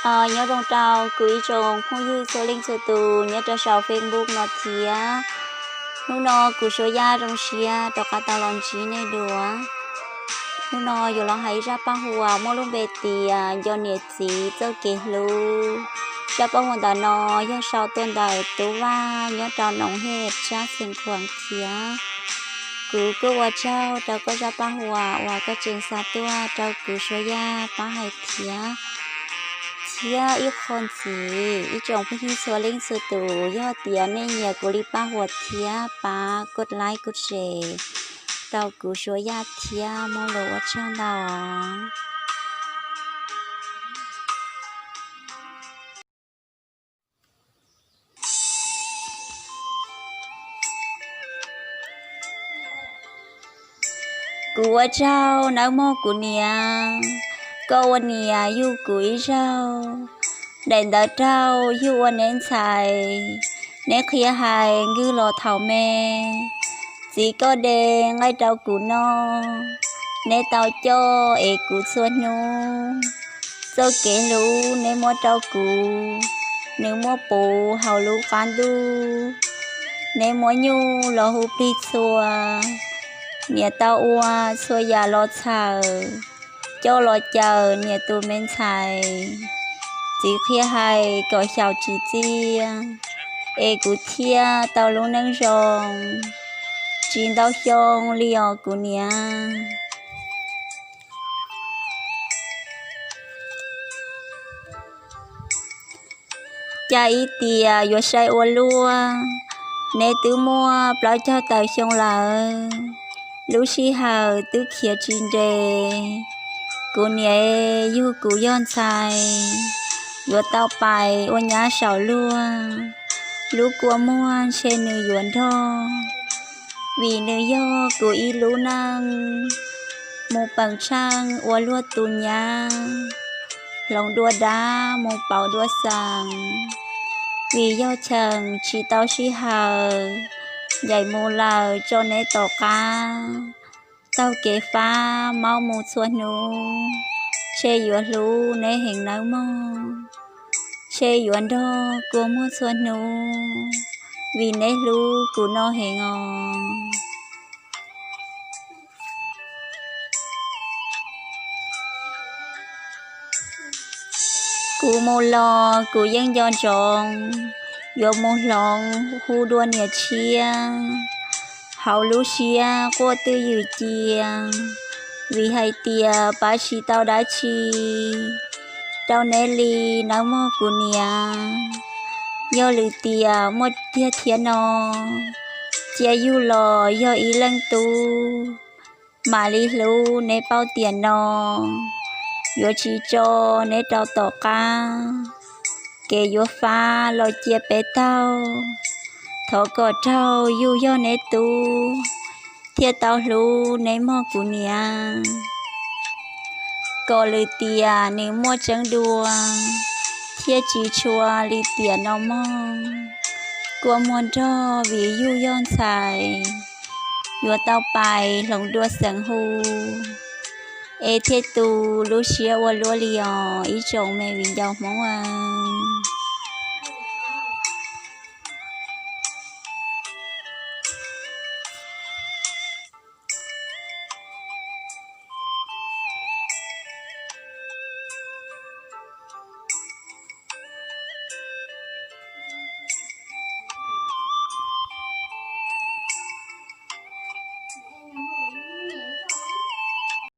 Nyob zoo rau kuv ib tsoom phooj ywg txhua leej txhua tus nyob rau saum Facebook no thiab. Hnub no kuv Suav Yaj zoo siab rov qab tau los ntsib nej dua. Hnub no yuav los hais zaj paj huam muaj lub npe tias Nco Niam Txiv Txoj Kev Hlub. Zaj paj huam ntawm no yog sau tuaj ntawm Tub Vaj nyob rau Noov Hej Tsab Xeev Khuam thiab. Kuv kuj ua tsaug rau koj zaj paj huam uas koj tseem xa tuaj rau kuv Suav Yaj pab hais thiab. Thiab ib qho ntxiv, ib tsoom phooj ywg txhua leej txhua tus, yog tias nej nyiam kuv li paj huam thiab pab kuj like kuj share rau kuv Suav Yaj thiab muaj lus ua tsaug ntau. Kuv ua tsaug nawb mog kuv niam, koj ua niam yug kuv ib zaug. Daim ntawv raug yug ua neb ntxhais, neb qhia hais nkawg los thaum me. Txiv koj de nqaij rau kuv noj, neb tau coj es kuv txhua hnub. Txoj kev hlub neb muab rau kuv, nws muaj puv hauv lub qab ntuj. Neb muab nyuj los hu plig txhua, niam tau ua txhua yam los txhawm, coj los cawm niam tus me ntxhais. Txiv qhia hais kom xyaum tsis txiaj, es kuv thiaj tau lub neej zoo. Tsis ntau xyoo li os kuv niam. Cas ib tiam yuav sai ua luaj, neb twb muaj plaub caug tawm xyoo lawm, lub sij hawm twb khiav tsis nres. Kuv niam yug kuv yog ntxhais, yuav tau pais ua nyab saum luag, lub kua muag ntshe nws yuav nrog, vim nws yog kuv ib lub neej. Mus peem tsheej ua luag tus nyab, hloov dua dab mus pauv dua xeem, vim yog cheem tsis tau sij hawm, ncaim mus lawm tso neb tom qab. Taug kev fab maub mus txhua hnub, ntshe yuav hlub neb heev nawb mog, ntshe yuav nrog kua muag txhua hnub, vim neb hlub kuv no heev os. Kuv mus los kuv yeej nco ntsoov, yuav mus hloov hu dua niam tshiab, hauv lub siab quaj twj ywm cia, vim hais tias pab tsis tau dab tsi rau neb li nawb mog kuv niam. Yog lwm tiam muaj tiag thiab no, cia yug los yog ib leej tub, mam li hlub neb paub tiam no, yuav tsis tso neb rau tom qab. Kev yuav fab los cia peb taug, thov kom raug yug yog neb tub, thiaj tau hlub neb mog kuv niam. Kom lwm tiam nws muaj tseeb dua, thiaj tsis tshua li tiam no mog. Kua muag nrog vim yug yog ntxhais, yuav tau pais hloov dua xeem hu, es thiaj tu lub siab ua luaj li os ib tsoom me viv ncaus Hmoob aw.